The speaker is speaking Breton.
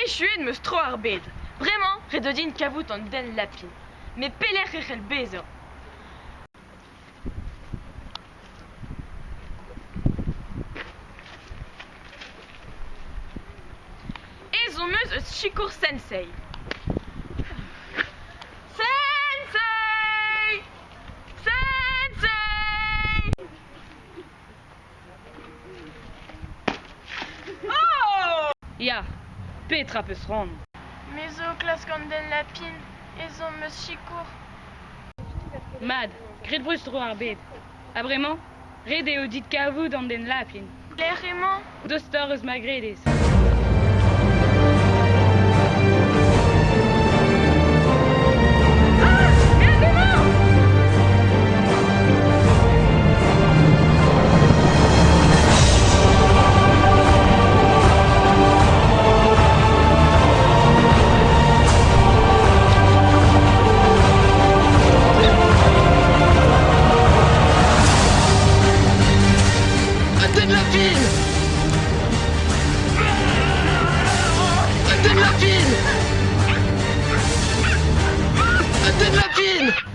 Echuet 'm eus tro ar bed. Bremañ ret eo din kavout an den lapin. Met pelec'h e c'hell bezañ ? Ezhomm 'm eus eus sikour Sensei. Sensei ! Sensei ! Oh ! Ya, petra 'peus c'hoant ? Me zo o klask an den lapin. Ezhomm 'm eus sikour. Mat, graet 'vo tro ar bed. Ha bremañ, ret eo dit kavout an den lapin. Pelec'h emañ ? Tostoc'h eus ma gredez. Ah ! Eñ emañ ! Un den lapin ! Un den lapin ! Un den lapin !